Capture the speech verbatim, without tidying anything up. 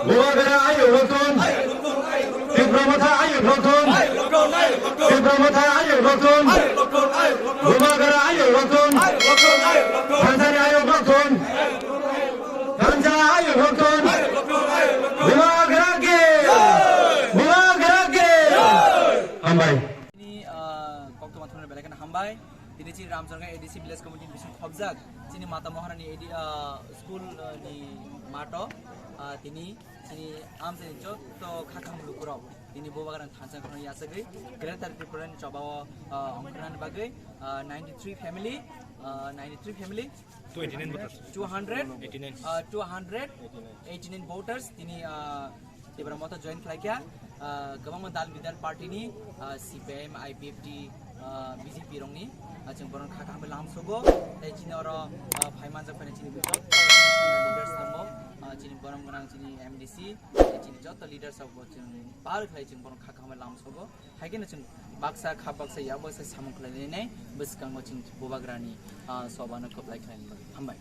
Bubagra ayuk rokthun. Tipra Motha ayuk rokthun. Tipra Motha ayuk rokthun. Bubagra ayuk rokthun. Thansa ni ayuk rokthun. Thansa ayuk rokthun. Bubagra ki. Bubagra ki. Hambai. Tini, ah, koktwma thumnani belai kheno hambai. Tini chini Ramcharga A D C Village Committee ni bising khobjak chini Mata Maharani A D, ah, school, ah, ni mato, ah, tini chini amchaini jotto kha kaham lukurok tini Bubagrani thansa kheno yachagwi Greater Tripura ni chobao, ah, ongkhornani bagwi, ah, ninety-three family, ah, ninety-three family, two eighty-nine voters. Two hundred, eighty-nine. Ah, two hundred eighty-nine voters tini, ah, Tipra Motha join khlaikha, ah, kwbangma dal bidal party ni, ah, C P I M, I P F T, ah, B J P rokni, ah, chwng borokno kha kaham lam sogo, tei chini oro, ah, phai manjak phai chini joto leaders tamo, ah, chini borom gwnang chini M D C, tei chini joto leaders rok bo chwng pal khlai chwng borokno kha kaham lam sogo, hai kheno chwng baksa kha baksa ya baksa samung khlai nai bwskango chwng Bubagrani, ah, soba no kwplai khlai nai. Hambai.